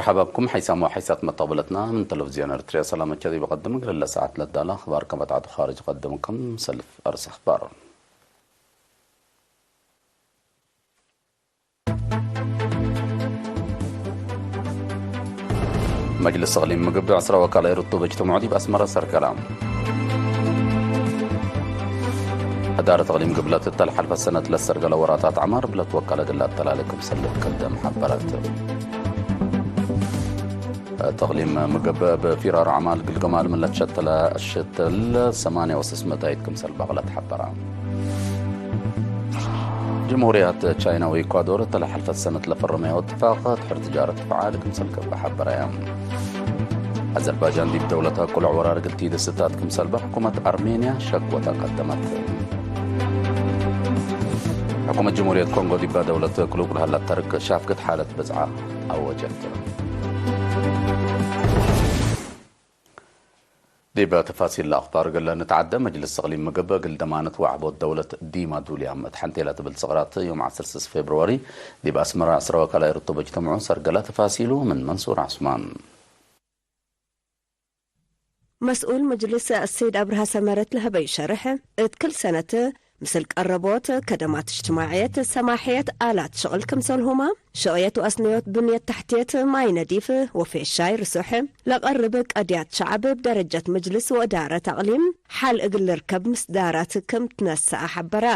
ሓባብኩም ሓይሳሞ ሓይሳት መተቕበለትና ምን ቴሌቪዝዮን ኤርትርያ ሰላም መቸሪ በቐድም ግርለ ሰዓት ለዳላ ኣኽባር ከመት ዓዲ ኻርጅ ቀድምኩም ሰልፍ ኣርስ ኣኽባር። መጅልስ እቕሊም ምግብ ዕስራ ወካላይ ርቱ በጅተምዖ ዲብ ኣስመራ ሰርገላ። እዳረት እቕሊም ግብለት እተልሓልፈ ሰነት ለሰርገለ ወራታት ዓማር ብለት ወካለ ግላ ኣተላለ ክምሰል ቀደም ሓበረት። እተቕሊም ምግብ ብፊራር ዓማል ግልገማል ምለት ሸተለ ሽትል ሰማንያ ወስስ መታይት ክምሰል ባቕለት ሓበራ። ጀምሁርያት ቻይና ወኢኳዶር እተለሓልፈት ሰነት ለፈረመዮ እትፋቕ ትሕር ትጃረት ፍዓል ክምሰል ከበ ሓበራያ። ኣዘርባጃን ዲብ ደውለታ ቁልዕ ወራር ግልቲ ደስታት ክምሰልባ ሕኩመት ኣርሜንያ ሸክወታ ቀደመት። ሕኩመት ጀምሁርየት ኮንጎ ዲባ ደውለት ክሉቁል ሃላት ተርክ ሻፍክት ሓለት ብዝዓ ኣወጀት። ዲበ ተፋሲል ኣኽባር ገለ ንትዓደ መጅልስ እቕሊም ምግብ እግል ደማነት ዋዕቦት ደውለት ዲማ ዱልያም እት ሓንቴላ ትብል ጽቕራት ዮም ዓሰርተ ሰለስተ ፌብርዋሪ ዲብ ኣስመራ ዕስራ ወካልኣይ ርቱብ እጅተምዑ ሰርገላ ተፋሲሉ ምን መንሱር ዓስማን። መስኡል መጅልስ ኣሰይድ ኣብርሃ ሰመረት ለሀበዩ ሸርሕ እት ክል ሰነት ምስል ቀረቦት ከደማት እጅትማዕየት ሰማሕየት ኣላት ሽቕል ክምሰልሁማ ሽቕየት ወኣስነዮት ብንየት ታሕትየት ማይ ነዲፍ ወፌሻይ ርሱሕ ለቐርብ ቀድያት ሸዓብ ብደረጀት መጅልስ ወእዳረት ኣቕሊም ሓል እግል ልርከብ ምስዳራት ክም ትነስኣ ሓበራ።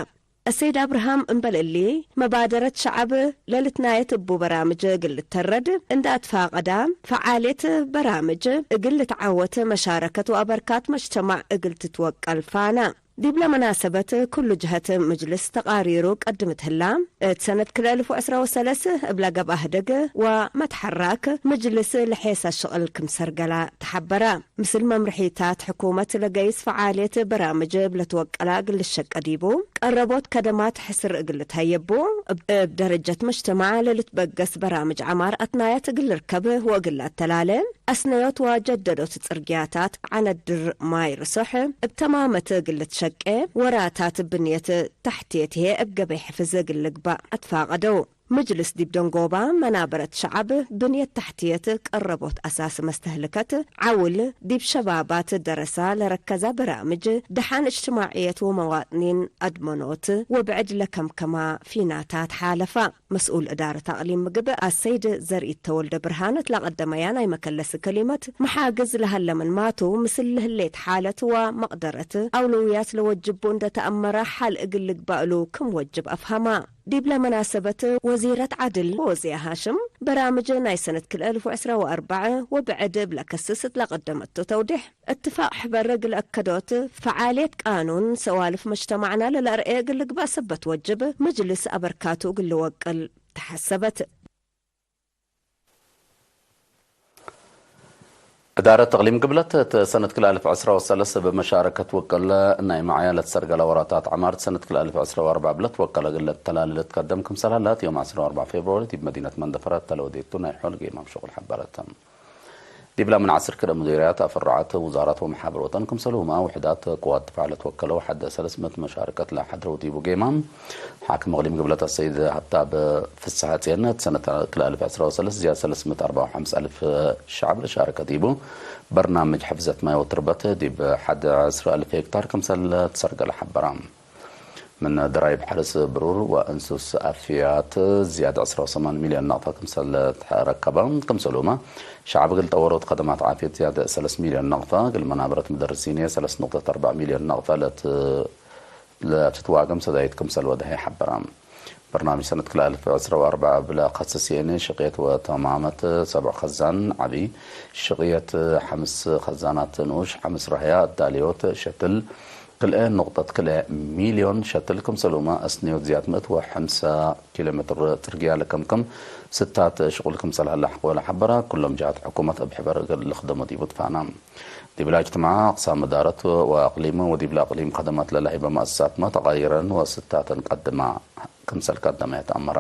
ኣሰይድ ኣብርሃም እምበል እሊ መባደረት ሸዓብ ለልትናየት እቡ በራምጅ እግል ልተረድ እንዳ ኣትፋቐዳ ፈዓልየት በራምጅ እግል ልትዓወት መሻረከት ወኣበርካት መጅተማዕ እግል ትትወቀል ፋና። ዲብለ መናሰበት ኩሉ ጅሀት ምጅልስ ተቃሪሩ ቀድም ትህላ፣ እት ሰነት ክልኤ እልፍ ወዕስራ ወሰለስ እብለ ገብኣ ህደግ ወመትሐራክ ምጅልስ ለሔሳ ሽቕል ክምሰር ገላ ተሓበራ። ምስል መምርሒታት ሕኩመት ለገይስ ፈዓልየት በራምጅ እብለ ትወቀላ እግል ልሸቀ ዲቡ፣ ቀረቦት ከደማት ሕስር እግል ልትሀየቡ፣ እብ ደረጀት መጅተማዕ ለልትበገስ በራምጅ ዐማር ኣትናያት እግል ልርከብ ወእግል ለአተላለ፣ ኣስነዮት ወጀደዶት ጽርግያታት፣ ዓነድር ማይ ርሱሕ እብ ተማመት እግል ልትሸቄ፣ ወራታት ብንየት ታሕትየት ህዬ እብ ገበይ ሕፍዝ እግል ልግባእ ኣትፋቀደው። ምጅልስ ዲብ ደንጎባ መናበረት ሸዓብ ብንየት ታሕትየት ቀረቦት ኣሳስ መስተህልከት ዓውል ዲብ ሸባባት ደረሳ ለረከዛ በራምጅ ደሓን እጅትማዕየት ወመዋጥኒን ኣድመኖት ወብዕድ ለከምከማ ፊናታት ሓለፋ። መስኡል እዳረት ኣቅሊም ምግብ ኣሰይድ ዘርኢት ተወልደ ብርሃን እት ለቀደመያ ናይ መከለሲ ከሊመት፣ መሓግዝ ለሀለ ምን ማቱ፣ ምስል ለህሌት ሓለት ወመቅደረት ኣውለውያት ለወጅቡ እንደ ተአመረ፣ ሓል እግል ልግባእ እሉ ክም ወጅብ አፍሃማ። ዲብለ መናሰበት፣ ወዚረት ዓድል ፎዚያ ሃሽም፣ በራምጅ ናይ ሰነት ክልኤ እልፍ ወዕስራ ወአርባዕ ወብዕድ እብ ለከስስ እት ለቀደመቶ ተውዲሕ፣ እትፋቅ ሕበር እግል አከዶት፣ ፈዓልየት ቃኑን ሰዋልፍ መጅተማዕና ለለአርኤ እግል ልግባእ ሰበት ወጅብ፣ ምጅልስ አበርካቱ እግል ልወቅል ተሐሰበት። እዳረት እቅሊም ግብለት፣ እት ሰነት ክልኤ እልፍ ዕስራ ወሰለስ ብመሻረከት ውቅል ናይ መዓያ ለትሰርገለ ወራታት ዐማር፣ ሰነት ክልኤ እልፍ ዕስራ ወአርባዕ ብለት ወቀለ ግለት ተላልለት ከደም ክምሰል ሀላት፣ ዮም ዕስራ ወአርባዕ ፌብርዋሪ ዲብ መዲነት መንደፈራ ተለወዴቱ ናይ ሖል ጌማም ሽቁል ሐበረት። ዲብላ ምን ዐስር ክልኤ ሙዲርያት፣ አፈራዓት፣ ውዛራት ወመሓበር ወጠን ክምሰልሁማ ውሕዳት ቅዋት ድፋዕ ለትወከለው ሐደ ሰለስ ምእት መሻረከት ለሐድረው ዲቡ ጌማም፣ ሓክም እቅሊም ግብለት አሰይድ ሀብታብ ፍስሐጽየን፣ እት ሰነት ክልኤ እልፍ ዕስራ ወሰለስ ዝያድ ሰለስ ምእት አርባዕ ወሐምስ አልፍ ሸዕብ ለሻረከ ዲቡ በርናምጅ ሕፍዘት ማይ ወትርበት ዲብ ሐደ ዕስራ አልፍ ሄክታር ክምሰል ትሰርገለ ሐበራ። ምን ደራይብ ሐርስ ብሩር ወእንሱስ አፍያት ዝያድ ዕስራ ወሰማን ሚልዮን ናቕፋ ክምሰል ተረከበ። ክምሰሉማ ሸዕብ እግል ጠወሮት ከደማት ዓፍየት ዝያድ ሰለስ ሚልዮን ናቕፋ፣ እግል መናበረት መደርሲን ሰለስ ንቕጠት አርባዕ ሚልዮን ናቕፋ ለት ለትትዋገም ሰዳይት ክምሰል ወደሀ ይሐበራ። በርናምጅ ሰነት ክልኤ እልፍ ዕስራ ወአርባዕ እብለ ከስስየኒ ሽቅየት ወተማመት ሰብዕ ከዛን ዓቢ ሽቅየት ሐምስ ከዛናት ንኡሽ ሐምስ ራህያ እዳልዮት ሸትል ክልኤ ንቕጠት ክልኤ ሚልዮን ሸትል ክምሰልሁመ አስንዮት ዝያድ ምእት ወሐምሳ ኪሎ ሜትር ጽርግያ ለከምክም ስታት ሽቁል ክምሰል ሀለ ሐቆለ ሐበራ። ኩሎም ጅሃት ሕኩመት እብ ሕበር እግል ልኽደሞ ዲቡ ትፋና። ዲብላ እጅትማዕ አቅሳም እዳረት ወእቅሊም ወዲብላ እቅሊም ከደማት ለላሂበ መአሰሳትመ ተቃይረን ወስታተን ቀድማ ክምሰል ቀደመ የተአመራ።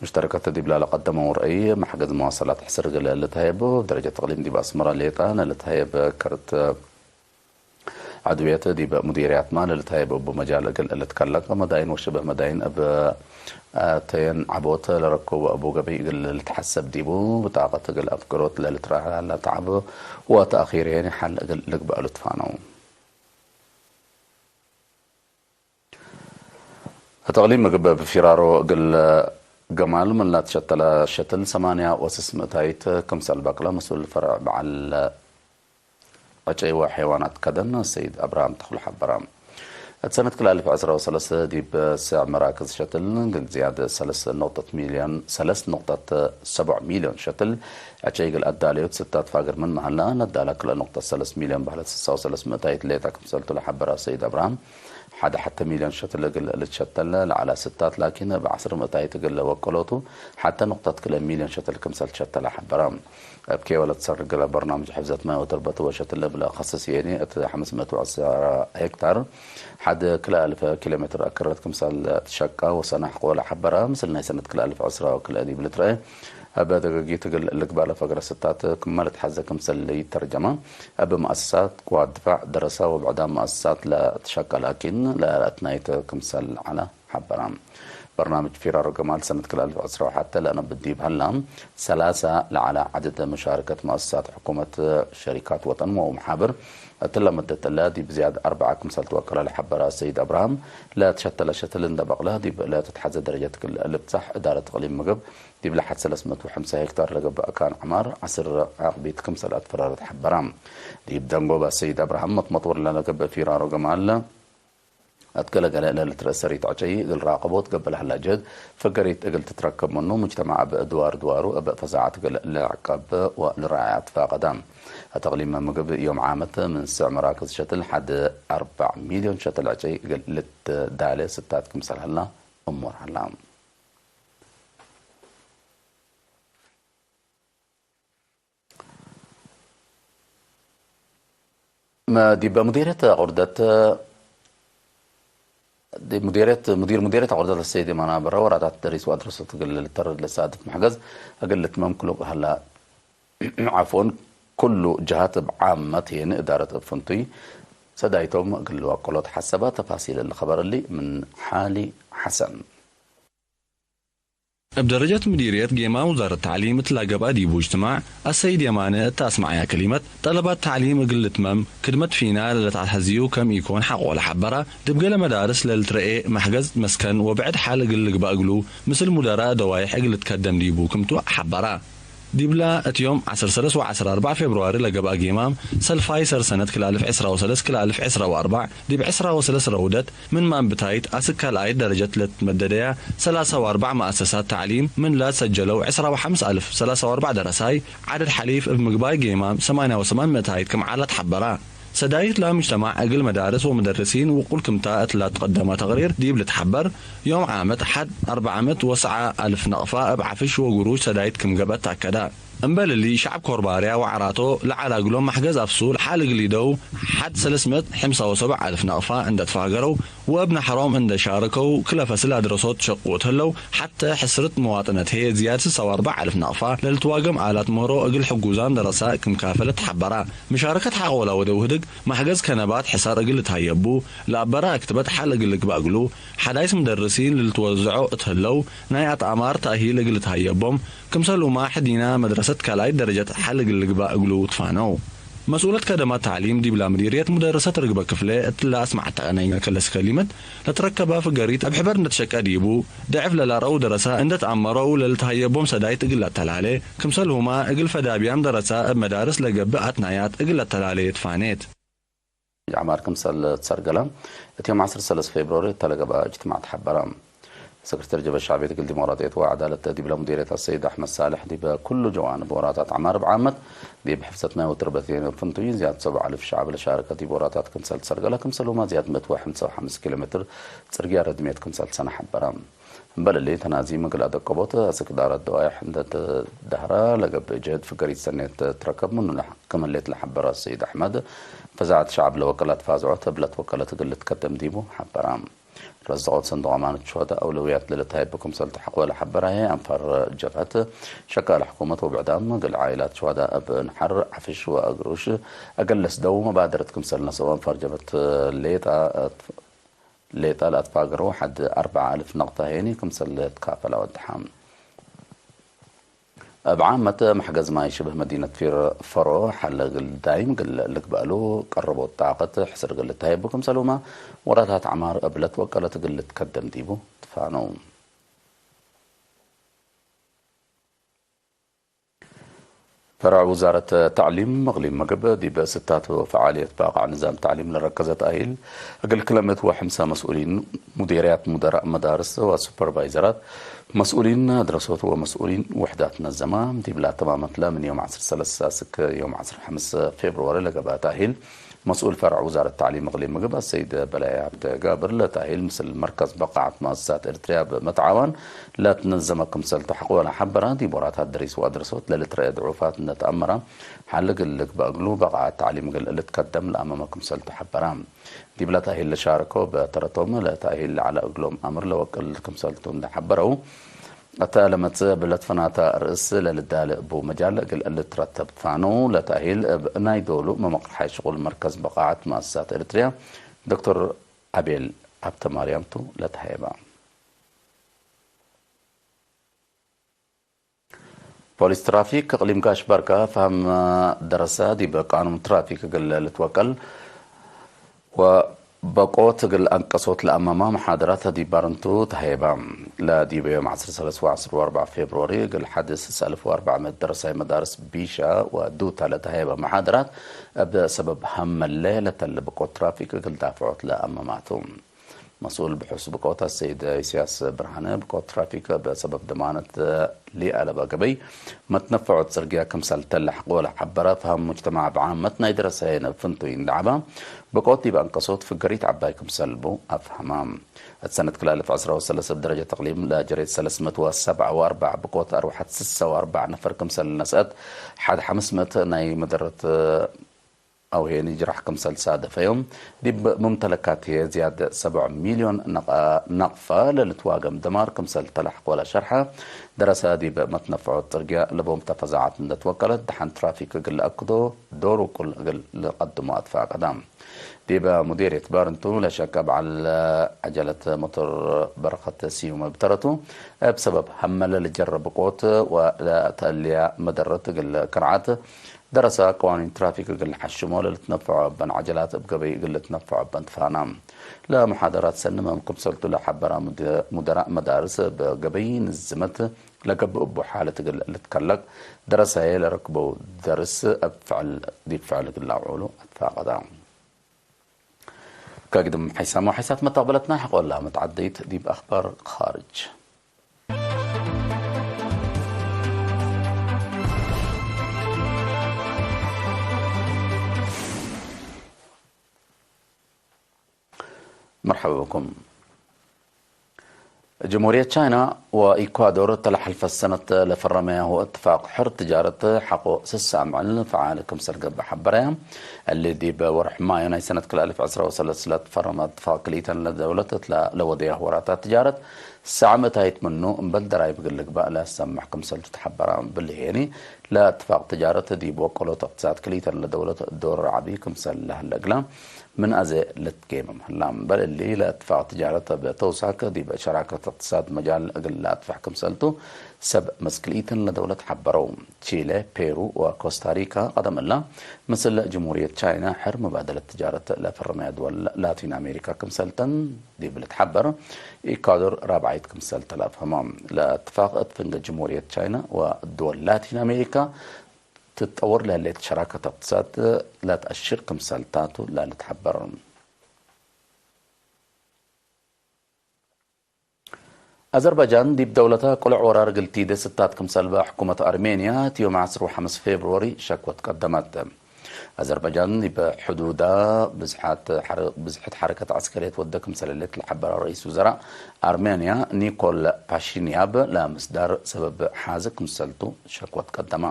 ሙሽተረከት ዲብላ ለቀደመው ረአይ መሕገዝ መዋሰላት ሕስር እግል ልትሀየብ ደረጀት እቅሊም ዲብ አስመራ ሌጣ ነልትሀየብ ከርት ዕድቤት ዲብ ሙዲርያት ማል ልታየብ እቡ መጃል እግል ልትከለቅ መዳይን ወሽበህ መዳይን እብ ተየን ዓቦት ለረክቡ እቡ ገቢ እግል ልትሐሰብ ዲቡ ብጣቀት እግል አፍገሮት ለልትረሃላ ተዓብ ወተአኺር የኒ ሐል እግል ልግበእ ልትፋነው። ተቅሊም ምግብ ብፊራሮ እግል ገማል ምን ላትሸተለ ሸትል ሰማንያ ወስስ ምእታይት ክምሰል በቅለ መስኡል ፈርዕ በዓል ዕጨይ ወሐይዋናት ከደን ሰይድ አብርሃም ተኽሉ ሐበረ። እት ሰነት ክልአልፍ ዕስራ ወሰለስተ ዲብ ስዕ መራክዝ ሸትል ግል ዝያድ ሰለስ ነቁጠት ሚልዮን፣ ሰለስ ነቁጠት ሰቡዕ ሚልዮን ሸትል ዕጨይ እግል አዳለዮት ስታት ፋግር ምን መሃላ ነዳላ ክልተ ነቁጠት ሰለስ ሚልዮን በህለት ስሳ ወሰለስ ምእታይት ሌጣ ክምሰልቱ ለሐበረ ሰይድ አብርሃም፣ ሐደ ሐተ ሚልዮን ሸትል እግል ልትሸተል ለዐላ ስታት ላኪን እብ ዐስር ምእታይት እግል ወቀሎቱ ሐተ ነቁጠት ክልተ ሚልዮን ሸትል ክምሰል ትሸተለ ሐበረ። እብ ኬወለት ሰርግለ በርናምጅ ሕፍዘት ማይ ወተርበት ወሸትል እብለ ከስስ የኒ እት ሐምስ መእት ወዐስር ሄክታር ሐድ ክልተ አልፍ ኪሎ ሜትር አክረት ክምሰል ትሸቃ ወሰናሕ ቆለ ሐበረ። ምስል ናይ ሰነት ክልተ አልፍ ዕስራ ወክልኤ ዲብ ልትረአ እብ ደገጊት እግል ልግባለ ፈግረ ስታት ክመ ልትሐዘ ክምሰል ይተርጀማ። እብ መአሰሳት ቅዋት ድፋዕ፣ ደረሳ ወብዕዳም መአሰሳት ለትሸቃ ላኪን ለአትናይት ክምሰል ዐለ ሐበረ። በርናምጅ ፊራሮ ገማል ሰነት ክልተ አልፍ ዕስራ ወሐተ ለአነብት ዲብ ሀላ፣ ሰላሳ ለዐለ ዐደድ መሻርከት መአሰሳት ሕኩመት፣ ሸሪካት ወጠን ወመሓብር እትለ መደት እለ ዲብ ዝያድ አርበዓ ክምሰል ትወቀለ ለሐበረ ሰይድ አብርሃም፣ ለትሸተለ ሸትል እንደ በቅለ ዲብ ለትትሐዘ ደረጀት እግል ልብጻሕ እዳረት እቅሊም ምግብ ዲብ ለሐድ ሰለስ መእት ወሐምሳ ሄክታር ለገብእ አካን ዐማር ዐስር ዓቅቢት ክምሰል አትፈረረት ሐበረ። ዲብ ደንጎበ ሰይድ አብርሃም መጥመጥወር ለገብእ ፊራሮ ገማል እት ገለገለ ለልትረአ ሰሪት ዕጨይ እግል ራቀቦት ገብእ ለሀላ ጀህድ፣ ፈገሪት እግል ትትረከብ ምኑ፣ ሙጅተማዕ እብ ድዋር ድዋሩ እብ ፈዛዐት እግል ልዕቀብ ወልራዐ ትፋቀደ። እት እቅሊም ምግብ ዮም ዓመት ምን ስዕ መራክዝ ሸትል ሐድ አርበዕ ሚልዮን ሸትል ዕጨይ እግል ልትዳለ ስታት ክምሰል ሀላ እሙር ሀላ። መ-፣ ዲበ ሙዲርየት አቁርደት፣ ዲብ ሙዲርየት፣ ሙዲር ሙዲርየት አቁርደት ለሰይድ የማነ በረ ወራታት ደሪስ ወአድረሶት እግል ልተረድ ለሳድፍ መሕገዝ እግል ልትመም ክሉ ሀላ፣ ዓፍወን፣ ኩሉ ጀሃት እብ ዓመት የኒ እዳረት እብ ፍንቱይ ሰዳይቶም እግል ልዋቀሎ ተሐሰበ። ተፋሲል እሊ ኸበር እሊ ምን ሓሊ ሐሰን። እብ ደረጀት ምዲርየት ጌማም ውዛረት ተዕሊም እትላ ገብአ ዲቡ እጅትማዕ፣ አሰይድ የማነ እተ አስመዐያ ከሊመት፣ ጠለባት ተዕሊም እግል ልትመም፣ ክድመት ፊና ለለተአትሐዝዩ ከም ኢኮን ሐቆ ለሐበራ፣ ዲብ ገሌ መዳርስ ለልትረኤ መሕገዝ መስከን ወብዕድ ሐል እግል ልግባእ እግሉ፣ ምስል ሙደራእ ደዋይሕ እግል ልትከደም ዲቡ ክምቱ ሐበራ። ዲብላ እት ዮም ዐስር ሰለስ ወዐስር አርበዕ ፌብርዋሪ ለገብአ ጌማም፣ ሰልፋይ ሰር ሰነት ክልአልፍ ዕስራ ወሰለስ ክልአልፍ ዕስራ ወአርበዕ፣ ዲብ ዕስራ ወሰለስ ረውደት፣ ምን ማንብታይት አስክ ካልኣይት ደረጀት ለትትመደደያ ሰላሳ ወአርባዕ መአሰሳት ተዕሊም ምን ላትሰጀለው ዕስራ ወሐምስ አልፍ ሰላሳ ወአርባዕ ደረሳይ፣ ዐደድ ሐሊፍ እብ ምግባይ ጌማም ሰማንያ ወሰማን ምእታይት ክም ዐላ ተሐበራ። ሰዳይት ለሙጅተማዕ እግል መዳርስ ወመደርሲን ውቁል ክምታ እት ለትቀደመ ተቅሪር ዲብ ልትሐበር፣ ዮም ዓመት ሐድ አርበዕ ምእት ወሰዓ አልፍ ነቅፋ እብ ዐፍሽ ወግሩሽ ሰዳይት ክም ገብአት ተአከዳ። እምበል እሊ፣ ሸዕብ ኮርባርያ ወዐራቶ ለዐላ እግሎም መሕገዝ አፍሱል ሐል እግል ኢደው ሐድ ሰለስ ምእት ሐምሳ ወሰቡዕ አልፍ ናቅፋ እንደ ትፋገረው ወእብ ናሕሮም እንደ ሻረከው ክለ ፈስል አድረሶት ሸቁ እት ህለው፣ ሐተ ሕስርት መዋጥነት ህዬ ዝያድ ስሳ ወአርበዕ አልፍ ናቅፋ ለልትዋገም አላት ምህሮ እግል ሕጉዛን ደረሳ ክም ካፈለት ሐበራ። መሻረከት ሐቆላ ወደ ውህድግ መሕገዝ ከነባት ሕሳር እግል ልትሀየቡ ለአበራ አክትበት ሐል እግል ልግባእ እግሉ፣ ሐዳይስ ምደርሲን ልልትወዘዖ እት ህለው፣ ናይ አትአማር ተእሂል እግል ልትሀየቦም፣ ክምሰልሁማ ሕዲና መድረሰት ካልኣይት ደረጀት ሐል እግል ልግባእ እግሉ ትፋነው። መስኡለት ከደማት ተዕሊም ዲብላ ምዲርየት ሙደረሰት ርግበ ክፍለ እትላ አስመዐታ ናይ መከለስ ከሊመት፣ ለትረከባ ፍገሪት እብ ሕበር እንደ ትሸቀ ዲቡ፣ ደዕፍ ለላርአው ደረሳ እንደ ተአመረው ለልትሀየቦም ሰዳይት እግል ለአተላሌ፣ ክምሰልሁማ እግል ፈዳብያም ደረሳ እብ መዳርስ ለገብእ አትናያት እግል ለአተላሌ ትፋኔት። ጃዕማር ክምሰል ትሰርገለ፣ እቲ ዮም ዐስር ሰለስተ ፌብርዋሪ እተ ለገብአ እጅትማዕ ተሐበረ። ሰክረተሪ ጀበ ሸዕብየት እግል ዲሞቅራጥየት ወዐዳለት ዲብለ ሙዲርየት አሰይድ አሕመድ ሳልሕ፣ ዲበ ኩሉ ጀዋንብ ወራታት ዐማር እብ ዓመት፣ ዲብ ሕፍዘት ማይ ወትርበት ፍንቱይ ዝያድ ሰብዓ አልፍ ሸዕብ ለሻረከ ዲብ ወራታት ክምሰል ትሰርገለ፣ ክምሰልሁማ ዝያድ ምእት ወሐምሳ ወሐምስ ኪሎ ሜትር ጽርግያ ረድምየት ክምሰል ሰነ ሐበረ። እምበል እሊ፣ ተናዚም እግል አደቀቦት አስክ እዳረት ደዋይሕ እንደ ትዳህራ ለገብእ ጀህድ ፍገሪት ሰኔት ትረከብ ምኑ ክም ህሌት ለሐበረ ሰይድ አሕመድ፣ ፈዛዐት ሸዕብ ለወቀላት ፋዝዖት እብ ለትወቀለት እግል ልትከደም ዲቡ ሐበረ። ረዝቆት ሰንዱቕ ኣማነት ሸዋዳ ኣውለውያት ለለታይ ብክምሰል ተሓቆለ ሓበራየ ኣንፋር ጀብሀት ሸካል ሕኩመት ወብዕዳም ግል ዓይላት ሸዋዳ እብ ንሓር ዓፍሽ ወእግሩሽ ኣገለስ ደው መባደረት ክምሰል ነሰው ኣንፋር ጀብሀት ሌጣ ሌጣ ለኣትፋገሩ ሓድ ኣርባዓ ኣልፍ ነቕታ ሄኒ ክምሰል ትካፈላ ወድሓም። እብ ዓመት መሕገዝ ማይ ሽብህ መዲነት ፊር ፈሮ ሓለ ግል ዳይም ግል ልግበእሉ ቀረቦት ጣቐት ሕስር ግል ተሂቡ ክምሰሉማ ወራታት ዓማር እብለት ወቀለት ግል ትከደም ዲቡ ትፋነው። ፈረዕ ውዛረት ተዕሊም መቕሊም ምግብ ዲብ ስታቱ ፈዓልየት ባቕዕ ንዛም ተዕሊም ለረከዘት ኣይል እግል ክለመት ወሕምሳ መስኡሊን ሙዴርያት ሙደራእ መዳርስ ወሱፐርቫይዘራት መስኡሊን ድረሶት ወመስኡሊን ውሕዳት ነዘማ ዲብላ ተማመት ለምን ዮም ዓስር ሰለሳ ስክ ዮም ዓስር ሓምስ ፌብርዋሪ ለገባት ኣይል መስኡል ፈረዕ ውዛረት ተዕሊም እቕሊም ምግብ ኣሰይድ በላይ ሃብተ ጋብር ለታሂል ምስል መርከዝ በቃዓት መؤسسات ኤርትርያ ብምትዓዋን ለትነዘመ ክምሰል ተሕቆለ ሓበራ ዲቦራት ኣድሪስ ወኣድርሶት ለልትረአ ድዑፋት እነተኣመራ ሓልግልግ በእግሉ በቃዓት ተዕሊም ግል ልትከደም ለኣመመ ክምሰል ተሓበራ ዲብላ ታሂል ለሻረኮ በተረቶም ለታሂል ለዓለ እግሎም ኣምር ለወቅል ክምሰልቱ እንደሓበረው ኣታ ለመጽእ ብለትፈናታ ርእስ ለልዳለ እቡ መጃል እግል እልትረተብ ትፋኑ ለታሂል እብ ናይ ዶሉ መመቕርሓይ ሽቁል መርከዝ በቃዓት መؤسسات ኤርትርያ ዶክተር ኣቤል ሃብተ ማርያምቱ ለተሃየባ። ፖሊስ ትራፊክ እቅሊም ጋሽ ባርካ ፋህም ደረሳ ዲብ ቃኑን ትራፊክ እግል ልትወቀል ወበቆት እግል ኣንቀሶት ለኣመማ መሓደራት ዲብ ባርንቱ ተሃየባ። ለዲብ ዮም ዓስር ሰለስተ ወዓስር ወኣርባዕ ፌብርዋሪ እግል ሓድስ ሰልፍ ወኣርባዕ መት ደረሳይ መዳርስ ቢሻ ወዱታ ለተሃየባ መሓደራት እብ ሰበብ ሃመለ ለተለ በቆት ትራፊክ እግል ዳፍዖት ለኣመማቱ። መስኡል ብሑስ ብቆት ኣሰይድ ኢሳያስ ብርሃነ ብቆት ትራፊክ በሰበብ ደማነት ሊኣለባ ገበይ መትነፈዖት ጽርግያ ክምሰል ተላሕ ቆላ ሓበራ ፍሃም ሙጅተማዕ ብዓመት ናይ ደረሰ የነ ፍንቱይ እንዳዓባ ብቆት ዲብ ኣንቀሶት ፍገሪት ዓባይ ክምሰልቡ ኣፍሃማ። እት ሰነት ክላልፍ ዕስራ ወሰለስተ ብደረጃ ተቅሊም ለጀሬት ሰለስመት ወሰብዓ ወኣርባዕ ብቆት ኣርባሓት ስሳ ወኣርባዕ ነፈር ክምሰል ነስአት ሓድ ሓምስመት ናይ መደረት ኣውሄኒ ጅራሕ ክምሰል ሳደፈዮም ዲብ ሙምተለካት ህየ ዝያድ ሰብዕ ሚልዮን ነቐ- ነቕፋ ለልትዋገም ደማር ክምሰል ተላሕ ቆላ ሸርሓ ደረሰ ዲብ መትነፍዖት ጽርግያ ለቦም ተፈዛዓት እንደትወቀለት ደሓን ትራፊክ እግል ለኣክዶ ዶር ውቁል እግል ልቐድሞ ኣትፋ ቀዳም ዲብ ሙዲርየት ባርንቱ ለሸቀ በዓል ዐጀለት ሞቶር በረኸት ስዩም ብተረቱ እብ ሰበብ ሃመለ ልጀረ ብቆት ወለተእልያ መደረት እግል ክርዓት ደረሰ ቀዋኒን ትራፊክ እግል ሓሽሞ ለልትነፈዖ እበን ዓጀላት እብ ገበይ እግል ልትነፈዖ እበን ትፋና። ለመሓደራት ሰኒ መም ክምሰልቱ ለሓበራ ሙደ- ሙደራእ መዳርስ እብ ገበይ ንዝመት ለገብእ እቡ ሓለት እግል ልትከለቅ ደረሰየ ለረክበው ደርስ እብ ፍዕል ዲብ ፍዕል እግል ለውዕሉ ኣትፋቀዳ። ከግድም ሓይሳሞ ሓይሳት መተቕበለትና ሕቆላ መትዓደይት ዲብ ኣኽባር ኻርጅ። መርሓባ ብኩም። ጀምሁርየት ቻይና ወኢኳዶር ተለሓልፈ ሰነት ለፈረመያሁ እትፋቅ ሕር ትጃረት ሓቆ ስሳ ምዕል ፈዓል ክምሰል ገብእ ሓበረያ። እሊ ዲብ ወርሕ ማዮ ናይ ሰነት ክልኣልፍ ዕስራ ወሰለስተ ለትፈረመ እትፋቅ ክልኢተን ለደውለት እትላ ለወደያሁ ወራታት ትጃረት ሳዕ ምእታይት ምኑ እምበል ደራይ ብግል ልግባእ ለሰምሕ ክምሰል ትትሓበራ ብልሄኒ ለእትፋቅ ትጃረት ዲብ ወቀሎት እቅትሳድ ክልኢተን ለደውለት ዶር ዓቢ ክምሰል ለህለ እግላ ምን ኣዜ ልትጌመ ምህላ። እምበል እሊ ለእትፋቅ ትጃረት እብ ተውሳክ ዲብ ሸራከት እቅትሳድ መጃል እግል ለኣትፍሕ ክምሰልቱ ሰብ መስክልኢተን ለደውለት ሓበረው። ቺለ፣ ፔሩ ወኮስታሪካ ቀደም እላ ምስል ጅምሁርየት ቻይና ሕር መባደለት ትጃረት ለፈረመያ ድወል ላቲን ኣሜሪካ ክምሰልተን ዲብ ልትሓበር፣ ኢኳዶር ራብዓይት ክምሰልተ ለኣፍሀማ። ለእትፋቅ እት ፍንገ ጅምሁርየት ቻይና ወድወል ላቲን ኣሜሪካ ትጠወር ለህሌት ሸራከት እቅትሳድ ለትኣሽር ክምሰልታቱ ለልትሓበር። ኣዘርባጃን ዲብ ደውለታ ቁልዕ ወራር ግልቲ ደስታት ክምሰልባ ሕኩመት ኣርሜንያ እቲ ዮም ዓስር ወሓምስ ፌብርዋሪ ሸኮት ቀደመት። ኣዘርባጃን ዲብ ሕዱዳ ብዝሓት ሓረ- ብዝሕት ሓረከት ዓስከርየት ወደ ክምሰለሌት ለሓበራ ረኢስ ውዘራ ኣርሜንያ ኒኮል ፓሺንያብ ለምስዳር ሰበብ ሓዘ ክምሰልቱ ሸኮት ቀደማ።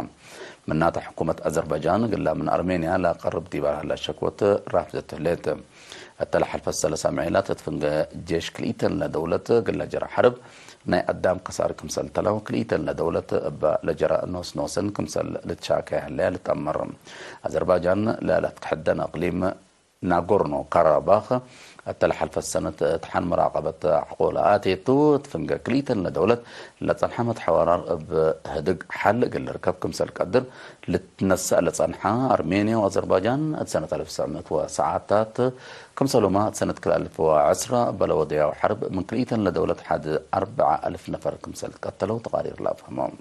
ምናተ ሕኩመት ኣዘርባጃን ግላ ምን ኣርሜንያ ላቀርብ ዲባር ሃላ ሸኮት ራፍዘት ህሌት። እተለሓልፈት ሰለሳ መዒላት እትፍንገ ጄሽ ክልኢተን ለደውለት ግላ ጀራ ሓርብ ናይ ኣዳም ከሳር ክምሰል ተላው ክልኢተን ለደውለት እባ ለጀራ ኖስ ኖስን ክምሰል ልትሻከ ያለ ልጠመር። ኣዘርባጃን ለለት ክሕደን ኣቅሊም ናጎርኖ ካራባኽ እተለሓልፈት ሰነት እትሓን መራቀበት ዓቆላ ኣቴቱ እትፍንገ ክልኢተን ለደውለት ለጸንሐመት ሓዋራር እብ ህድግ ሓል እግል ርከብ ክምሰል ቀድር ልትነሳእ ለጸንሓ ኣርሜንያ ወኣዘርባጃን እት ሰነት ኣልፍ ሰዓታት ክምሰሉማ እት ሰነት ክልኣልፍ ወዕስራ በለወደያው ሓርብ ምን ክልኢተን ለደውለት ሓድ ኣርብዓ ኣልፍ ነፈር ክምሰል ትቀተለው ተቃሪር ላፍህሞም።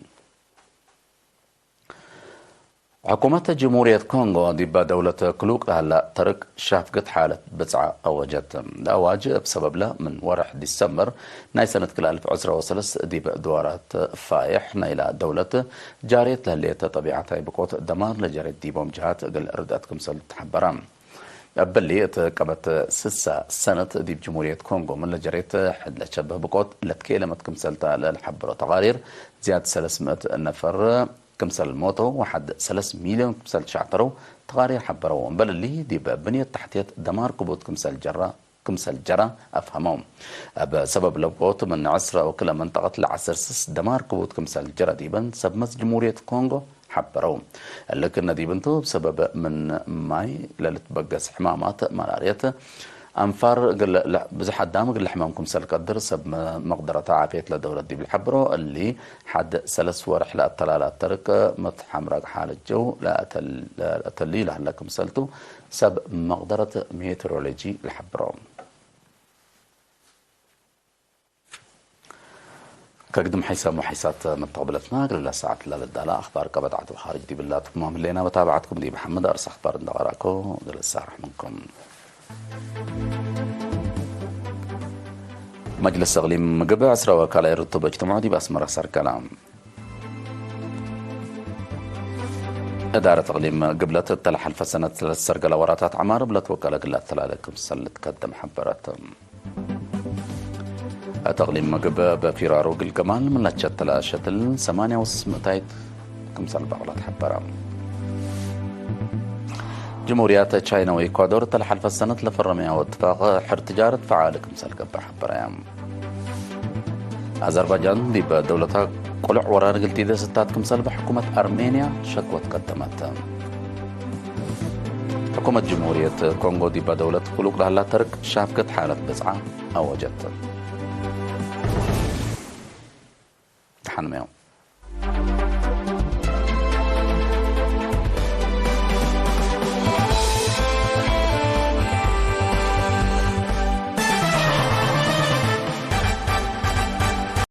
ሕኩመት ጅሙርየት ኮንጎ ዲባ ደውለት ክሉቅ ላህላ ተርቅ ሻፍግት ሓለት ብጽዓ ኣወጀት። ኣዋጅ እብ ሰበብላ ምን ወርሕ ዲሰምበር ናይ ሰነት ክልኣልፍ ዕስራ ወሰለስ ዲብ ድዋራት ፋይሕ ናይላ ደውለት ጃርየት ለህልየት ጠቢዓታይ ብቆት ደማር ለጀሬት ዲቦም ጅሃት እግል ርድአት ክምሰል ተሓበራ። እብሊ እት ቀበት ስሳ ሰነት ዲብ ጅሙርየት ኮንጎ ምን ለጀሬት ሕድ ለቸብህ ብቆት ለትኬለመት ክምሰልታ ለልሓበሮ ተቃሪር ዝያድ ሰለስ ምእት ነፈር ክምሰል ሞተው ወሓድ ሰለስ ሚልዮን ክምሰል ተሻዕተረው ተቃሪር ሓበረው። እምበል እሊ ዲብ ብንየት ታሕትየት ደማር ክቡት ክምሰል ጀራ ክምሰል ጀራ ኣፍሃመው። ኣብ ሰበብ ለብቆት ምን ዕስራ ወክለ መንጠቀት ለዓሰርስ ደማር ክቡት ክምሰል ጀራ ዲበን ሰብ መስ ጅሙርየት ኮንጎ ሓበረው። እልክነ ዲብንቱ ሰበብ ምን ማይ ለልትበገስ ሕማማት መራርየት ኣንፋር ግለ ብዙሕ ኣዳም ግለ ሕማም ክምሰል ቀድር ሰብ መቅደረታ ዓፍየት ለደውለት ዲብል ሓብሮ እሊ ሓድ ሰለስ ወርሕ ለኣተላላ ተርክ መትሓምራግ ሓለጀው ለኣተልዩ ለህለ ክምሰልቱ ሰብ መቅደረት ሜትሮሎጂ ለሓብሮ። ከግድም ሓይሳም ወሓይሳት መተቕብለትና ግልላ ሰዓት ለበዳላ ኣኽባር ቀበጣዕት ብኻርጅ ዲብላትኩም ኣምሌና በታባዕትኩም ዲ መሓመድ ኣርስ ኣኽባር እንዳቐራእኮ ግልሳ ራሕምንኩም። መጅልስ እቕሊም ምግብ ዕስራ ወካላይ ርቱብ እጅትምዑ ዲብ ኣስመራ ሰርገላ። እዳረት እቕሊም ግብለት እተለሓልፈ ሰነት ሰለስተ ሰርገላ ወራታት ዓማር ብለት ወከለ ግላት ተላለ ክምሰል ልትከደም ሓበረት። እተቕሊም ምግብ በፊራሩ ግልገማል ምን ለቸተለ ሸትል ሰማንያ ወስምእታይት ክምሰል ባቕላት ሓበረ። ጅምሁርያት ቻይና ወኢኳዶር ተለሓልፈ ሰነት ለፈረመያ ወትፋቕ ሕር ትጃረት ፈዓል ክምሰል ገብር ሓበረያ። ኣዘርባጃን ዲበ ደውለታ ቁልዕ ወራር ግልቲ ደስታት ክምሰል ብሕኩመት ኣርሜንያ ሸክወት ቀደመት። ሕኩመት ጅምሁርየት ኮንጎ ዲበ ደውለት ኩሉቅ ዳህላ ተርክ ሻፍከት ሓለት ብጽዓ ኣወጀት። ተሓንመዮ።